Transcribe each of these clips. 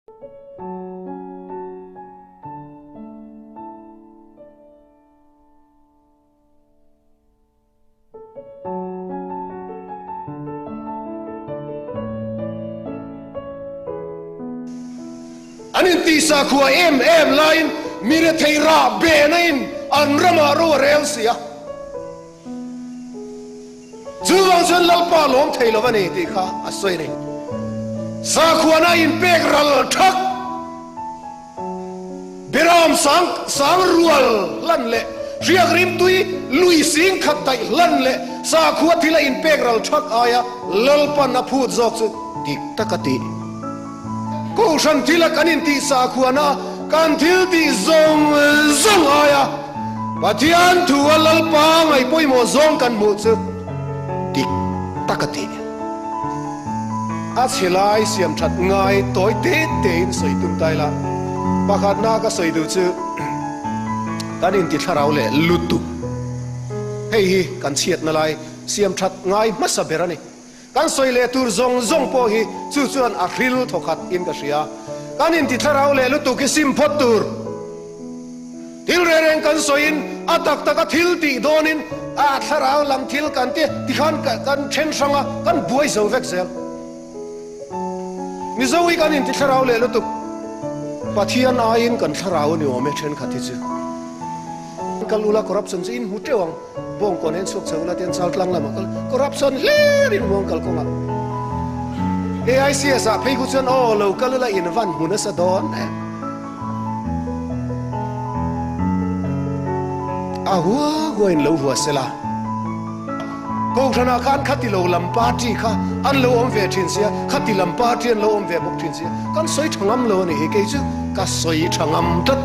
An intihsa khua em em laiin mi rethei rah behna in an ramah ro a rel si a. Chuvang chuan Lalpa lawm thei lo a ni tih kha a sawi a ni. Sakhuana inpek ral thak Beram sang sang rual hlan leh hriak rimtui lui sing khat daih hlan leh sakhua thila inpek ral thak aia Lalpan a phut zawk chu dik tak a ti. Kohhran thila kan intih sakhuana kan thil tih zawng zawng aia Pathian thu a Lalpa ngaih pawimawh zawng kan hmuh chu dik tak a ti. A chhe lai siam that ngai tawi te tein sawi tum ta ila, pakhatna ka sawi duh chu kan inti thlarau leh lutuk. Hei hi kan chhiatna lai siam that ngai hmasa ber a ni. Kan sawi leh tur zawng zawng pawh hi chu chuan a hril thawkhat in ka hria. Kan inti thlarau leh lutuk hi sim phawt tur. Thil reng reng kan sawiin a tak taka thil tih dawnin a thlarau lam thil kan ti tikhan kan then hrang a, kan buai zo vek zel. Mizo hi kan inti thlarau leh lutuk. Pathian aiin kan thlarau a ni awm e thenkhat hi chu. Kal ula corruption chu in hmu teuh ang. Bawngkawn hian chhuak chho ula tian Chaltlang lamah kal corruption hlir in hmu ang kalkawngah. AICS ah phei khu chuan aw lo kal ula in van hmu nasa dawn em. A hua hua in lo hua sela. Kohhranah khan khati lo lam party kha an lo awm ve thin sia, khati lam party an lo awm ve bawk thin sia, kan sawi tha ngam lo a nih hi, kei chu ka sawi tha ngam tlat.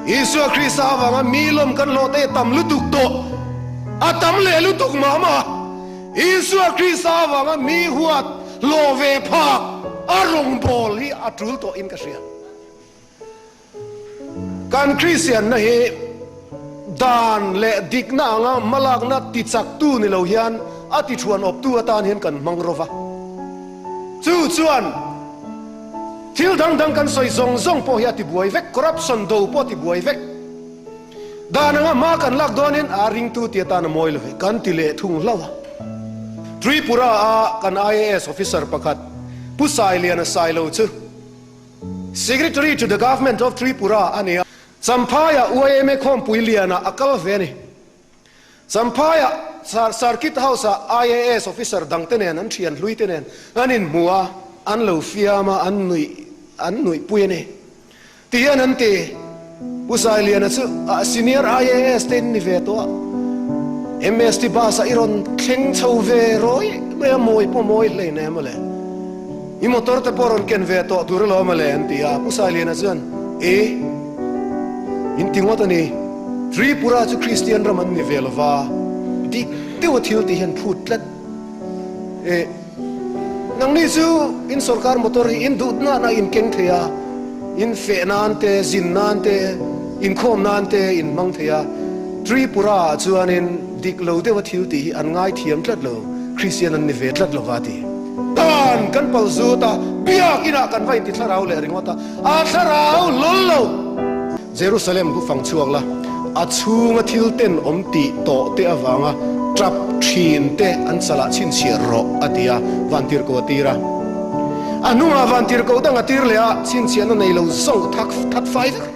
Isua Krista avanga mi lawm kan hlawh te tam lutuk tawh, a tam leh lutuk mah mah. Isua Krista avanga mi huat hlawh ve phak a rawngbâwl hi a ṭul tawhin ka hria. Kan Kristianna hi dan leh dikna anga hmalakna tichaktu ni lo hian a tithuan awptu atan hian kan hmang ro va. Chu chuan thil dang dang kan sawi zawng zawng pawh hi a tibuai vek, corruption do pawh a tibuai vek. Dan anga hma kan lak dawnin a ringtu ti atan a mawi lo ve kan ti leh thung hlauh a. Tripura a kan IAS officer pakhat Pu Sailiana Sailo chu Secretary to the Government of Tripura a ni a. Champhaiah YMA khawmpui lianah a kal ve a ni. Champhaiah Circuit House-ah IAS officer dangte nen an thian hluite nen an inhmu a, an lo fiam a, an nuih an nuihpui a ni. Ti hian an ti, Pu Sailiana chu senior IAS te in ni ve tawh a, MST bus ah i rawn thleng chho ve rawi mai a, mawi pawh mawi hlei nei maw le, i motor te pawh rawn ken ve tawh tur alawm maw le an ti a, Pu Sailiana chuan, E, in ti ngawt a ni, Tripura chu Kristian ram an ni ve lova, dik deuh a thil tih hian phut tlat. E, nangni chu in sorkar motor hi in duh nana in keng thei a, in feh nan te, zin nan te, inkhawm nan te in hmang thei a. Tripura ah chuanin dik lo deuha thil tih hi an ngai thiam tlat lo, Kristian an ni ve tlat lo va ti. Dan kan pal zut a, biakinah kan va inti thlarau leh ringawt a, a thlarau hlawl lo. Jerusalem hu fang chhuak la, a chhunga thil ten awm tih tawh te avanga tap thin te an chalah chhinchhiah rawh, a ti a, vantirhkoh a tir a. A hnungah vantirhkoh dang a tir leh a, chhinchhiahna nei lo zawng thak that fai vek.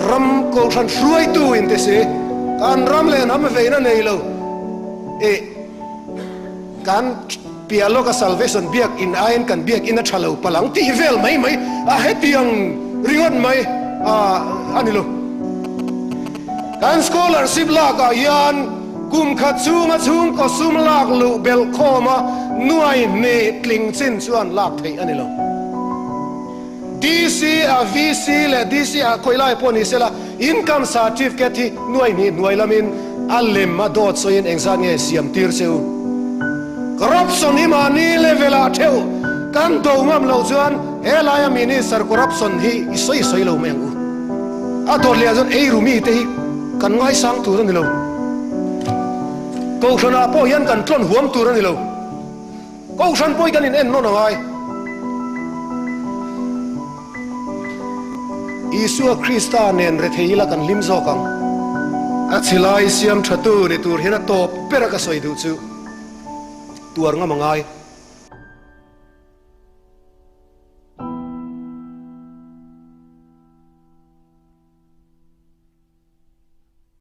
Ram kohhran hruaitu in ti si, kan ram leh hnam veina nei lo e kan Piah lawka Salvation biak in aiin kan biak in a tha lo palh ang tih vel mai mai a hetiang ringawt mai a a ni lo. Kan scholarship lakah hian kum khat chhunga chhungkaw sum lak luh belh khawma nuai hnih tling chin chuan lak theih a ni lo. DC a VC leh DC ah khawi lai pawh ni sela income certificate hi nuai hnih hnuai lamin a lem a dawt sawiin engzat nge siam tir che u. Corruption hi mahni level ah theuh kan do ngam loh chuan he laia minister corruption hi i sawi sawi lo mai ang u. A dawt leh ah chuan eiru mi te hi kan ngaisang tur a ni lo. Kohhran ah pawh hian kan tlawn huam tur a ni lo. Kohhran pawh hi kan in en nawn a ngai. Isua Krista nen rethei ila kan hlim zawk ang. A chhilai siam thatu ni tur hian a tawp ber a ka sawi duh chu tuar ngam a ngai.